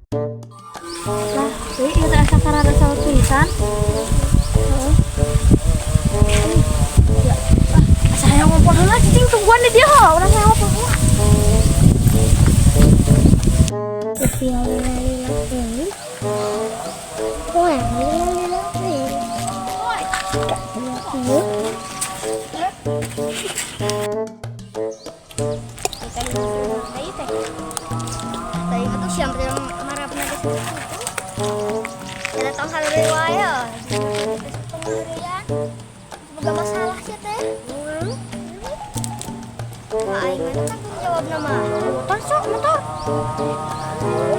Lah, euy, ieu teh asa karara saur tulisan. Heeh. Ya, ah, asa hayang ngompol heula, cicing, tungguan di dieu heula, urang hayang ngompol heula. Lila lila lila. Wah, lila lila lila. Iya. Tadi itu siapa yang marah pernah ke situ? Ada tong heureuy wae ya. Tong heureuyan. Boga masalah sih teh. Wah, aing mana tanggung jawab nama? Motor sok, motor.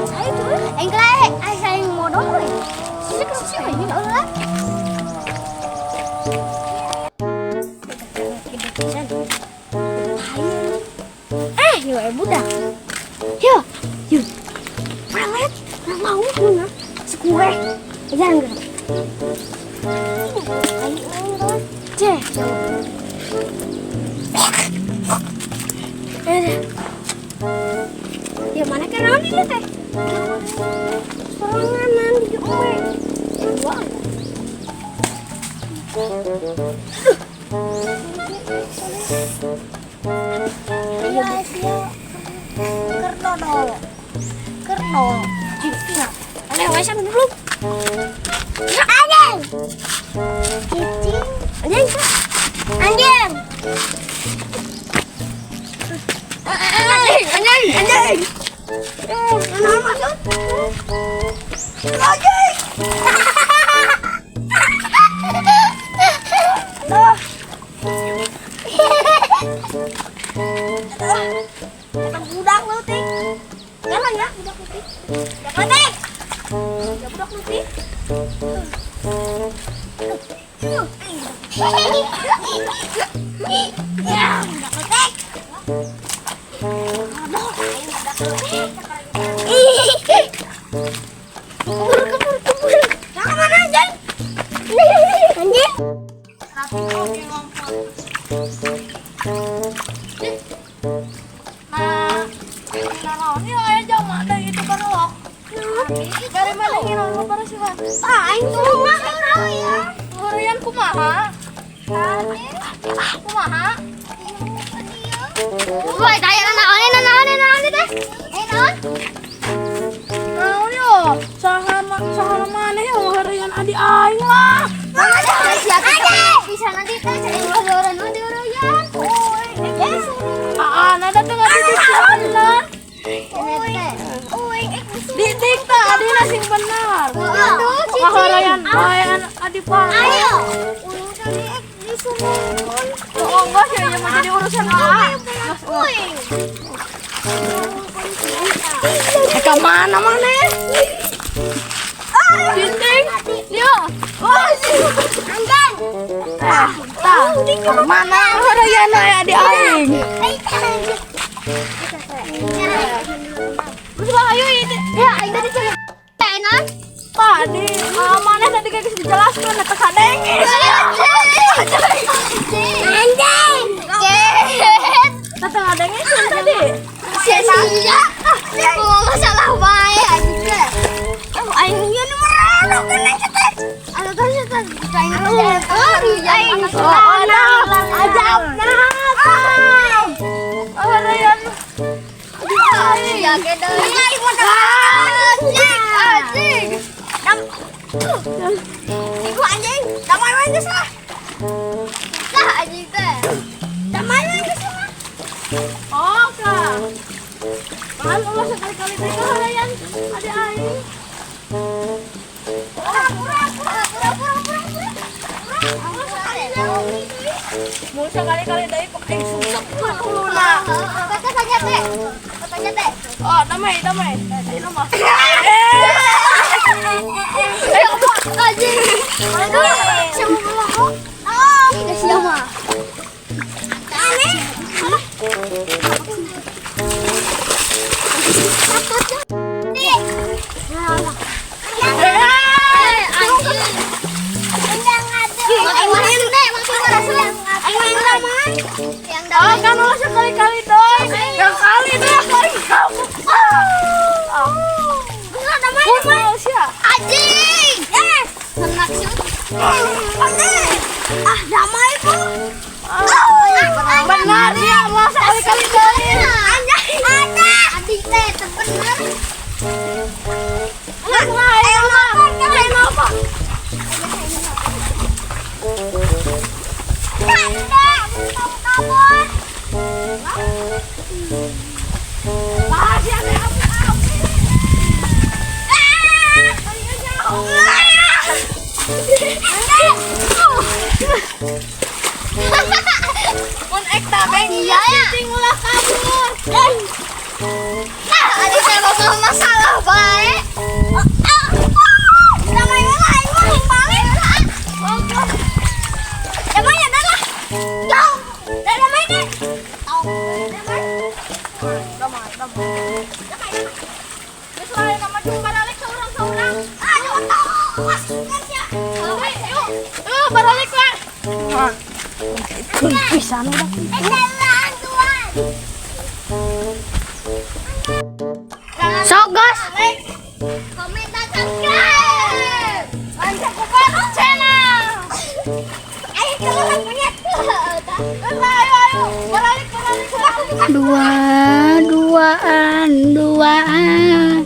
Saya tuh, aing kelae, aing saya modal euy. Sisi ke sisi euy, ulah. Eh, yo budak. Yo, yo. Pelet, nang mau mana? Sekue. Jangan gerak. Cek. Eh, ya mana kan naon ini teh? Soranganan di oe. Dua. Iya, sia. Kerdodol. Kerdol. Cina. Aneh wae san dulu. Anjing. Cicing. Anjing. Anjing. Anjing, anjing, anjing. Eh, naon maksud? Anjing. Aduh. Aduh. Eta budak leutik. Jalan ya, budak leutik. Budak leutik. Ya budak leutik. Ya, budak leutik. Aduh, aing budak leutik. Kebur, kebur, kebur. Yang mana anjing? Anjing. Nah, naon ieu aya jama deui itu barelok. Dari mana ngiron lu baresihan? Ah, aing tuh mah heureuyan. Heureuyan kumaha? Kumaha? Woi, tanya naon naon naon teh? Eh, naon? Naon yo? Saha saha maneh yo heureuyan adi aing lah. Bisa nanti teh cari ulah heureuyan nu diheureuyan. Ah, nada teh ngadidik sing bener. Didik tah adina sing bener. Ngaheureuyan bae adi pae. Ayo. Oh, enggak sih, ya mau jadi urusan ah. Eh, ke mana maneh? Cicing. Yo. Oh, Anjing. Eh, tah. Ke mana heureuyan aya adi aing? Terus lah ayo ini. Ya, aing tadi cari enak. Tadi, maneh tadi kayak geus dijelaskeun eta kadenge. Anjing. Tata ngadenge tadi. Sia-sia. Mau masalah bae anjing teh. Oh, aing ieu nu merana kana teh. Anu teh teh aing aing. Oh, nah, ajabna. Heureuyan. Ya deui. Aing mah anjing. Anjing. Dam. Iku anjing, damai wae geus lah. Lah anjing teh. Damai wae geus lah. Oh, kak. Kan ulah sekali-kali teh heureuyan adi aing. Pura pura pura pura pura pura. Mau sekali-kali deui kok aing susep huluna. Katanya teh. Katanya teh. Oh, damai, damai. Ayo mah. Eh, anjing. Aduh, siapa melongo? Ah, siapa? Aneh. Oh, kan ulah sekali-kali doi. Yang kali deh, kali kamu. Damai bu. Benar dia mah sekali-kali deui. Anjay. Ada. Adik teh teu bener. Ayo makan, ayo makan. Ada, tong kabur. Wah, sia teh api-api. Ah! Ah! Mun ek tabeng Iya ya. cicing ulah kabur. Ah, adik teh bakal masalah bae. Damai lah, aing mah yang balik. Damai ya, dah lah. Jauh. Dah damai deh. Damai. Damai, damai. Damai. Geus lain nama jeung baralik saurang-saurang. Aduh, tos. Kan sia. Ayo, yuk. Baralik lah. Kun pisan udah. Jalan tuan. Sok gas. Komen dan subscribe. Lanjut ke Baru Channel. Ayo keluar punya. Ayo, ayo. Baralik, baralik. Dua, duaan, duaan.